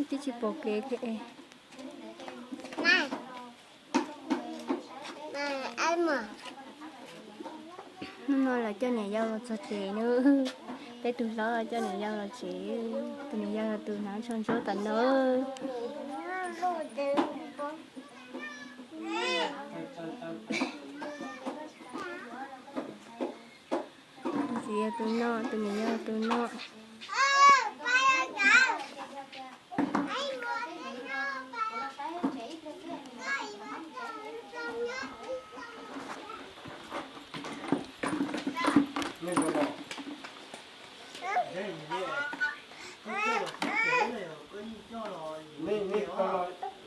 Twb tsis pom kev thiab. Hnub no los coj niam yau los txog tsev na. Peb tus hlob coj niam yau los tsev, tus niam yau los tus hnav tsho ntsuab tom no. Tus txiv yog tus no, tus niam yau tus no.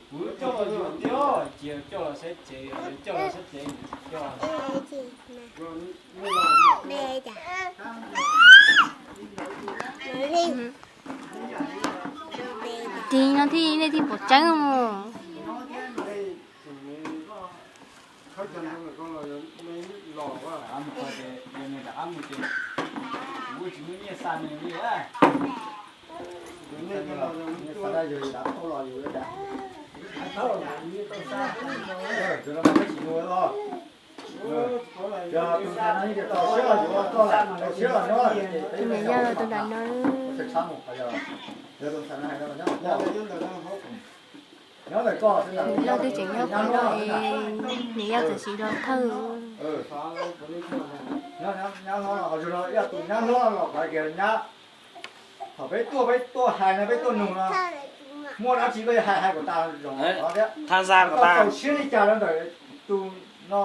Kuv coj los tiag, cia coj los saib tsev, coj los saib tsev, coj. Tig no thiaj nej thiaj pom tseeb mus. Tus niam yau tus nram no. Niam yau twb tseem nyob qhov no, niam yau txawm sim los thawj. Nyab hlob los qhov kiag nyab, thaum peb tuaj peb tuaj hais no peb tuaj nug no, muaj dab tsi koj hais hais kom tas zoo thiab. Tau txaus siab li cas rau ntawm tus no,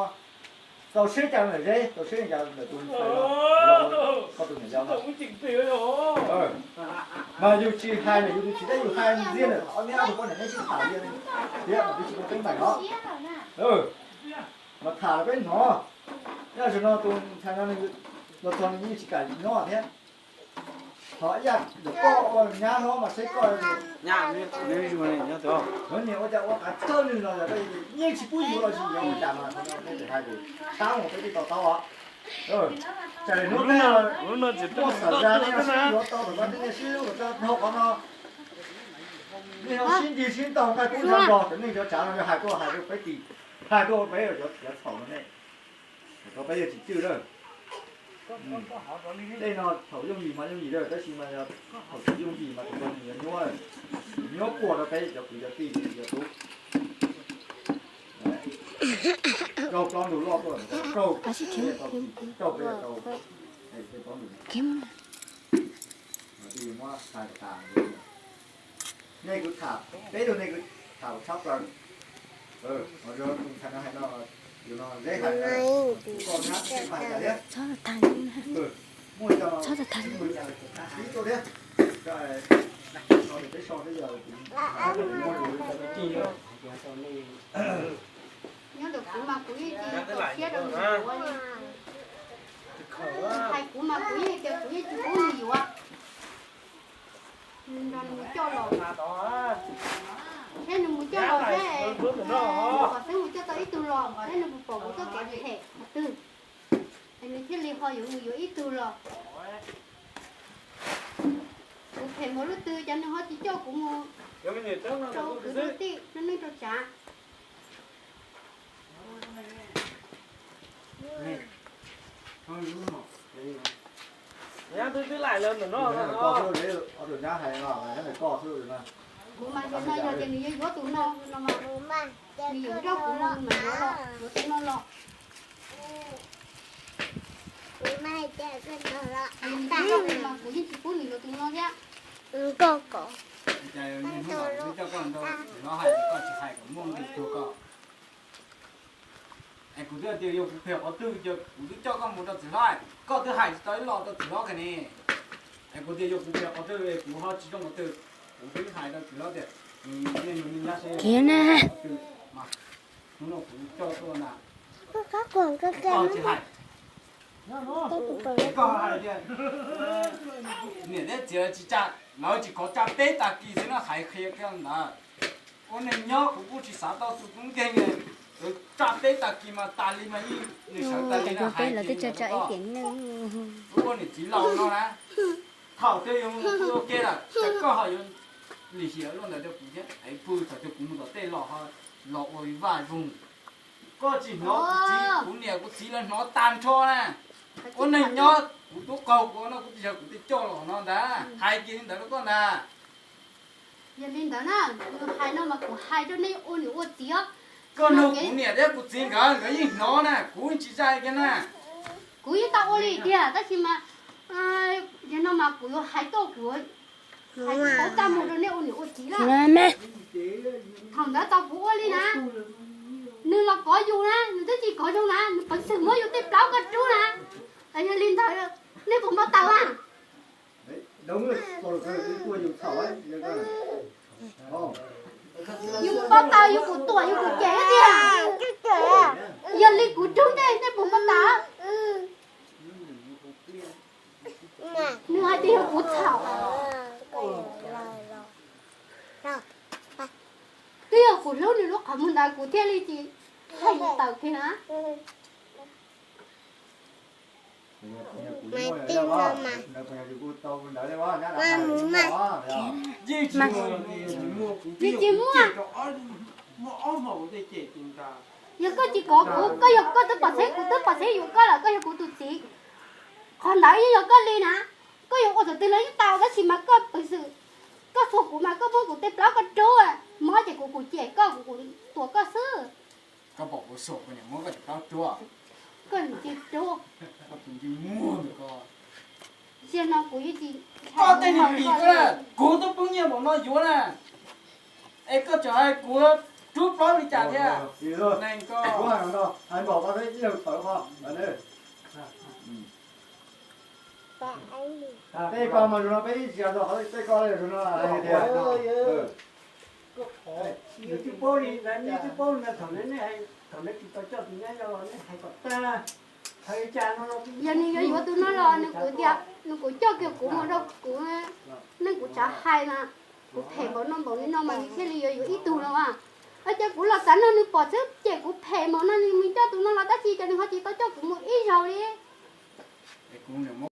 txaus siab li cas rau ntawm Zeb, txaus siab li cas rau ntawm tus ntxhais no, koj tus niam yau no. Mas yus tsis hais ntawm yus tus txiv tab yus hais ntxiag ntawm ob niag ob tug poj niam nej sib tham li thiab mas peb tsis muaj teeb meem os. Mas tham los peb hnov. Yog zaum no tus ntxhais no nws los txog nws yeej tsis kam nyob thiab. Thov ib yam ntawm koj ua nyab hlob mas saib koj, nws ua cas ua qab txhawj nws los yeej tsis pub yuav los sis yuav ua cas mas nej tseem hais tias tab mus peb twb to taub os. Tsam hnub no muaj xav zaj nej sib yuav tau, nej sib hlub tau dhau qhov no, nej ho sib ntsib sib ntaus nqaij kub ntshai nrog, nej cov tsav no yog hais tuaj hais rau peb tim, hais tuaj peb cov txhaum no nej, rau peb yog tsis cwj lawm. Tej no thaum yooj yim mas yooj yim lawm, tab sis mas yog thaum tsis yooj yim mas tus ko nws yuav nyuaj, nyuaj puag rau peb cov kwv cov tij cov tub. Raug plaub ntug loj tuaj, raug, raug peb tau, raug peb tau. Nej kuv tham, peb tug nej kuv tham tshaj plaws. Tus ntxhais no hais no, yus no Zeb hais no, koj nyab tsis hais cas thiab. Muaj cov no tsis mus cas li, tib tuaj thiab. Peb so twb yog muaj tus coj tij. Nyob ntawm kuv mas kuv yeej tsis txaus siab rau nws yuav li. Hais kuv mas kuv yeej tias kuv yeej tsis pub nws yuav. Nws nrog nws mus coj los, thiab nws mus coj los thiab, kom xwb mus coj tau ib tug los thiab nws puas pom kuv txoj kev phem qhov twg, es nws thiaj li ho yuav mus yuav ib tug los. Kuv phem npaum li twg cas nws ho tsis coj kuv mus rau kwv rau tij rau neej rau tsav. Nyab twb twb laim lawm ntawm no. Kuv mas yog no yog tias nws yuav yuav tus no no mas, nws yuav nrauj kuv no nws mas yuav los yuav tus no los. Mas kuv yeej tsis pub nws yuav tus no thiab. Es kuv twb tias yog kuv phem qhov twg ces kuv twb coj koj mus rau txiv hlob, koj twb hais tsis tau ib los rau txiv hlob kiag ne. Es kuv tias yog kuv phem qhov twg es kuv ho tsis zoo qhov twg, kuv twb hais rau txiv hlob tias, hnub no kuv coj tuaj na, koj tsis hais. Koj hais tias niam thiab txiv tsis tsa, lawv tsis kov tsa peb tag kis xwb no, hais qhia kiag ntawd. Ua neeg nyob kuv kuj tsis xav tau tus tub nkeeg, tsa peb tag kis mas tas li mas yeej nws sawv tas li no, hais tias ua niam txiv laus no na. Thaum twg yus mus ua ke lawm ces koj ho yuav Li hiam luaj ntawd rau kuv thiab, es pw thaum twg kuv mus tom tej los, los ua vaj zoo. Koj tsis hnov kuv txiv, kuv niam kuv txiv lawv hnov tag nrho na. Ua neeg nyob kuv tub qaug kuv no kuv tsis yog kuv twb coj los no ntag, hais kiag li ntawd rau koj ntag. Yog li ntawd na, nws hais no mas kuv hais rau nej ua niam ua txiv os. Koj nug kuv niam thiab kuv txiv nkawd, nkawd yeej hnov na, kuv tsis zais kiag na. Kuv yeej tau ua li tiag, tab sis mas yog no mas kuv yuav hais tuaj, kuv hais tsis tau txaj muag rau nej ua niam ua txiv lawm. Thaum ntawd tau kuv ua li na, nws los kov yus na, nws twb tsis kov zoo na, nws peev xwm muab yus tej plaub koj rub na. Yog li ntawd, nej puas npau taws a? Yus npau taws yus kuv tuam yus kuv cem tiag. Yog li kuv rub nej, nej puas npau taws? Nws hais tias yog kuv txhaum. Twb yog kuv hlub nws lub qhov muag ntawd kuv thiaj li tsis hais tawm kiag na. Yeej tsis muaj. Yog koj tsis kov kuv, koj yog koj twb pom txheb, kuv twb pom txheb yuav koj lawm, koj yog kuv tus txiv. Qhov ntawd yeej yog koj li na, koj yuav ua thaum twg los yeej tau, tab sis mas koj peev xwm, koj txhua kuv mas koj muab kuv tej plaub koj rub, mob ces kuv kuv cem koj, kuv kuv tuam koj xwb. Koj pom kuv suam kuv niam muab koj tej plaub rub, koj niam tsis rub. Sia no kuv yeej tsis, koj tej niag pim ko na, kuv twb poob nyiaj npaum no yuav na, es koj tseem hais kuv rub plaub li cas thiab? Neeg ko, hais npaum ko ib leeg tawm qhov. Tej ko mas zoo no peb ib txhia rau qhov tej ko zoo no hais tias, nws twb paub li ntawd, neb twb paub li ntawd, thaum nej, thaum nej tsis tau coj tus nyab los nej hais kom tag. Yog nws yuav yuav tus no los nws kuv tias nws kuv coj kiag kuv mus rau kuv, neeg kuv tsav hais mas kuv phem npaum no npaum li no mas nws thiaj li yuav yuav ib tug no as. Ua cas kuv los xav nrog nws pom xwb ces kuv phem npaum no nws mus coj tus no los tab sis cas nws ho tsis tau coj kuv mus ib zaug li.